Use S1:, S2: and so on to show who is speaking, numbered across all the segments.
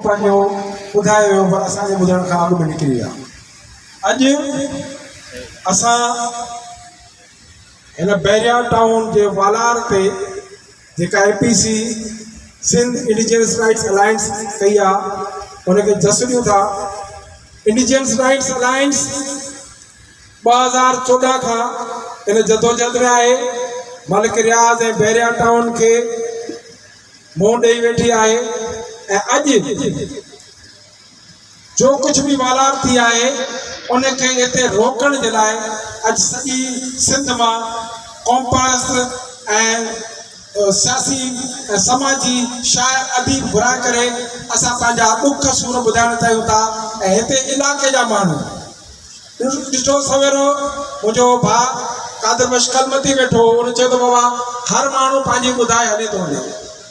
S1: پنهنجو ٻڌايو ويو پر اسان جي ٻڌڻ کان اڳ ۾ نڪري ويا. اڄ اسان هن بحريا ٽائون جي والار تي جيڪا A P C Sindh indigenous rights alliance ڪئي آ ان کي جس ڏيون ٿا. انڊيجنس رائٽس الائنس 2014 کان ان جدوجهد ۾ آهي. ملڪ رياض ۽ بحريا ٽائون کي منهن ڏئي ويٺي آهي ۽ اڄ جو ڪجهه به والار ٿي آهي ان کي اتي روڪڻ جي لاء اڄ سڄي سنڌ مان قومپرست ۽ سياسي ۽ سماجي شاعر اديب گهرائي ڪري اسان پنهنجا ڏک سور ٻڌائڻ چاهيون ٿا ۽ هتي علائقي جا ماڻهو ڏٺو سويرو منهنجو ڀاء قادر بخش ڪلمتي ويٺو هو، ان چيو ته بابا هر ماڻهو پنهنجي ٻڌائي هلي ٿو وڃي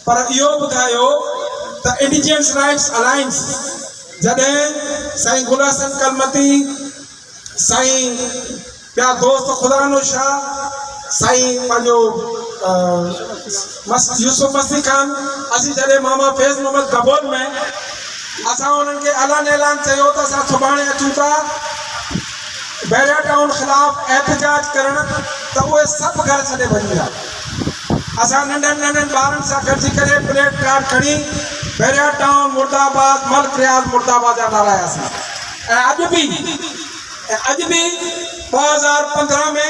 S1: پر اهو ٻڌايو ته انڊيجنس رائٽس الائنس جڏهن سائين گل حسن ڪلمتي، سائين ٻيا دوست خدانو شاهه، سائين پنهنجو يوسف مسيح خان، اسين جڏهن ماما فيض محمد گبول ۾ اسان انهن کي اعلان اعلان چيو ته اسان سڀاڻي اچون ٿا بحريا ٽائون خلاف احتجاج ڪرڻ ته اهي سڀ گهر ڇڏي ڀڄي ويا. اسان ننڍن ننڍن ٻارن سان گڏجي ڪري پليٽ ڪارڊ کڻي بحريا ٽائون مرده آباد ملڪ رياض مرده آباد جا نعرا هنياسين ۽ اڄ به ۽ اڄ به 2015 ۾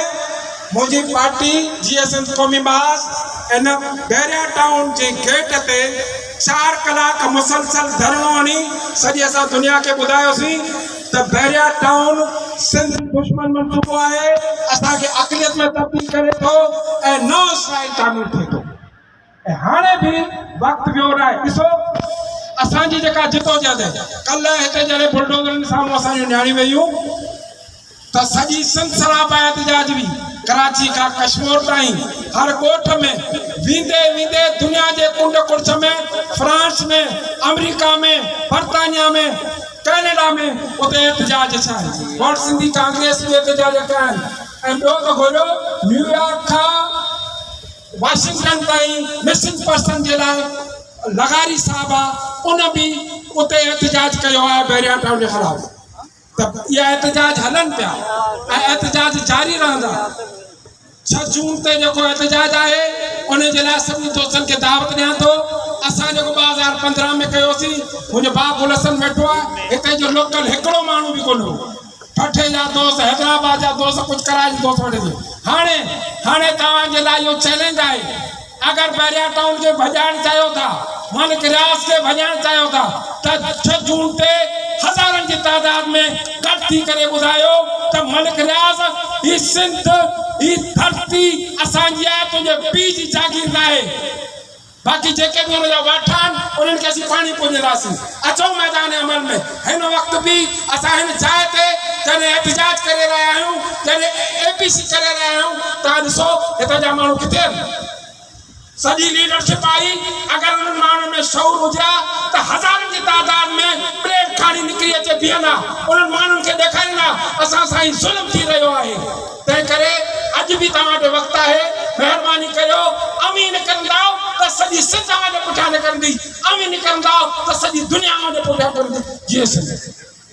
S1: منهنجي پارٽي جي ايس ايم قومي محاذ ان بحريا ٽائون جي گيٽ تي چار ڪلاڪ مسلسل ڌرڻو هڻي سڄي اسان دنيا کي ٻڌايوسين ته بحريا ٽائون سنڌ دشمن منصوبو آهي، اسان کي اقليت ۾ تبديل ڪري ٿو ۽ نئون اسرائيل تعمير ٿئي ٿو ۽ هاڻي به وقت ويو ناهي. ڏسو اسان جي جيڪا جدوجهد ڪلهه هتي جڏهن بلڊوزرن سامهون اسان جون نياڻيون ويون ته سڄي سنڌ سراپا احتجاج هئي، ڪراچي کان ڪشمور تائين هر ڳوٺ ۾ ويندي ويندي دنيا جي ڪنڊ ڪڙڇ ۾ فرانس ۾ آمريڪا ۾ برطانيا ۾ ڪئناڊا ۾ اتي احتجاج ٿيا آهن، ورلڊ سنڌي ڪانگريس به احتجاج ڪيا آهن ۽ ٻيو ته گهريو نيويارڪ کان واشنگٽن تائين مسنگ پرسن جي لاء لغاري صاحب آ ان به اتي احتجاج ڪيو آهي بحريا ٽائون جي خلاف. ته اها احتجاج هلن پيا ۽ احتجاج جاري رهندا. ڇهه جون تي جيڪو احتجاج آهي ان جي لاء سڀني دوستن کي دعوت ڏيان ٿو. اسان جيڪو 2015 ۾ ڪيوسين منهنجو ڀاء گل حسن ويٺو آهي هتي جو لوڪل هڪڙو ماڻهو به ڪونه هو. ٺٽي جا دوست حيدرآباد جا دوست ڪجهه ڪراچي دوست وٺي ٿي هاڻي هاڻي توهان جي لاء اهو چئلينج آهي اگر بحريا ٽائون کي ڀڄائڻ چاهيو ٿا، ملڪ رياض کي ڀڄائڻ چاهيو ٿا ته ڇهه جون تي هزارن جي تعداد ۾ گڏ ٿي ڪري ٻڌايو ته ملڪ رياض هي سنڌ هي ڌرتي اسان جي آهي تنهنجي پيء جي جاگير ناهي باقي جيڪي به ان جا واٺا آهن انهن کي اسين پاڻي پوڄينداسين اچو ميدان عمل ۾ هن وقت به اسان هن جاء تي جڏهن احتجاج ڪري رهيا آهيون، جڏهن اي پي سي ڪري رهيا آهيون، توهان ڏسو هتان جا ماڻهو ڪٿي آهن؟ سڄي ليڊرشپ آئي، اگر انهن ماڻهن ۾ شعور هجي ها ته هزارن جي تعداد ۾ پليٽ کڻي نڪري اچي بيهن ها، انهن ماڻهن کي ڏيکارين ها اسان سان هي ظلم ٿي رهيو آهي، تنهن ڪري اڄ به توهان وٽ وقت آهي، مهرباني ڪريو اوهين نڪرندائو ته سڄي سنڌ اوهان جي پٺيان نڪرندي، اوهين نڪرندائو ته سڄي دنيا اوهان جي پٺيان نڪرندي. جيئي سنڌ.